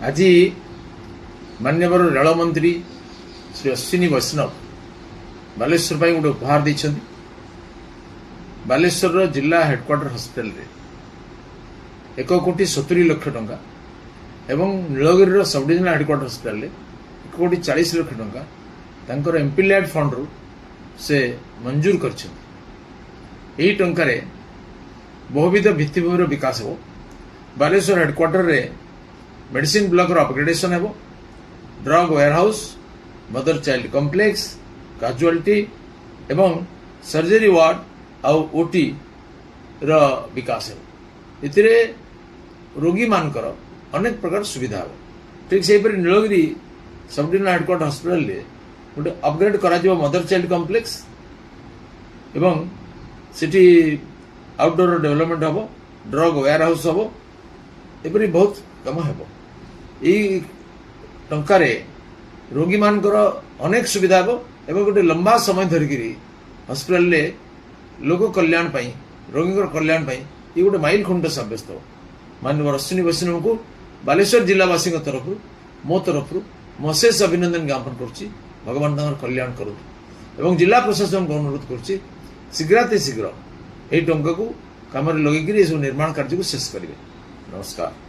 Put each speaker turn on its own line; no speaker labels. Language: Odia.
ଆଜି ମାନ୍ୟବର ରେଳମନ୍ତ୍ରୀ ଶ୍ରୀ ଅଶ୍ୱିନୀ ବୈଷ୍ଣବ ବାଲେଶ୍ୱର ପାଇଁ ଗୋଟେ ଉପହାର ଦେଇଛନ୍ତି। ବାଲେଶ୍ୱରର ଜିଲ୍ଲା ହେଡକ୍ୱାର୍ଟର ହସ୍ପିଟାଲରେ 1 କୋଟି 70 ଲକ୍ଷ ଟଙ୍କା ଏବଂ ନୀଳଗିରିର ସବ୍ ଡିଭିଜନାଲ ହେଡକ୍ୱାର୍ଟର ହସ୍ପିଟାଲରେ 1 କୋଟି 40 ଲକ୍ଷ ଟଙ୍କା ତାଙ୍କର ଏମ୍ପିଲ୍ୟାଡ୍ ଫଣ୍ଡରୁ ସେ ମଞ୍ଜୁର କରିଛନ୍ତି। ଏହି ଟଙ୍କାରେ ବହୁବିଧ ଭିତ୍ତିଭୂମିର ବିକାଶ ହେବ। ବାଲେଶ୍ୱର ହେଡକ୍ୱାର୍ଟରରେ ମେଡିସିନ ବ୍ଲକର ଅପଗ୍ରେଡେସନ ହେବ। Drug warehouse, mother child complex, casualty ଏବଂ ସର୍ଜରୀ ୱାର୍ଡ ଆଉ ଓଟି ର ବିକାଶ ହେବ। ଏଥିରେ ରୋଗୀମାନଙ୍କର ଅନେକ ପ୍ରକାର ସୁବିଧା ହେବ। ଠିକ୍ ସେହିପରି ନୀଳଗିରି ସବ୍ ଡିଭିଜନାଲ ହେଡକ୍ୱାର୍ଟର ହସ୍ପିଟାଲରେ ଗୋଟେ ଅପଗ୍ରେଡ୍ କରାଯିବ ମଦର ଚାଇଲ୍ଡ କମ୍ପ୍ଲେକ୍ସ ଏବଂ ସେଠି ଆଉଟଡୋର ଡେଭଲପମେଣ୍ଟ ହେବ, ଡ୍ରଗ୍ ୱେୟାର ହାଉସ୍ ହେବ, ଏପରି ବହୁତ କାମ ହେବ। ଏଇ ଟଙ୍କାରେ ରୋଗୀମାନଙ୍କର ଅନେକ ସୁବିଧା ହେବ ଏବଂ ଗୋଟେ ଲମ୍ବା ସମୟ ଧରିକିରି ହସ୍ପିଟାଲରେ ଲୋକ କଲ୍ୟାଣ ପାଇଁ, ରୋଗୀଙ୍କର କଲ୍ୟାଣ ପାଇଁ ଇଏ ଗୋଟେ ମାଇଲ ଖୁଣ୍ଟ ସାବ୍ୟସ୍ତ ହେବ। ମାନ୍ୟବର ଅଶ୍ୱିନୀ ବୈଷ୍ଣବଙ୍କୁ ବାଲେଶ୍ୱର ଜିଲ୍ଲାବାସୀଙ୍କ ତରଫରୁ, ମୋ ତରଫରୁ ମୁଁ ଅଶେଷ ଅଭିନନ୍ଦନ ଜ୍ଞାପନ କରୁଛି। ଭଗବାନ ତାଙ୍କର କଲ୍ୟାଣ କରନ୍ତୁ ଏବଂ ଜିଲ୍ଲା ପ୍ରଶାସନକୁ ଅନୁରୋଧ କରୁଛି, ଶୀଘ୍ରାତି ଶୀଘ୍ର ଏହି ଟଙ୍କାକୁ କାମରେ ଲଗେଇକିରି ଏସବୁ ନିର୍ମାଣ କାର୍ଯ୍ୟକୁ ଶେଷ କରିବେ। ନମସ୍କାର।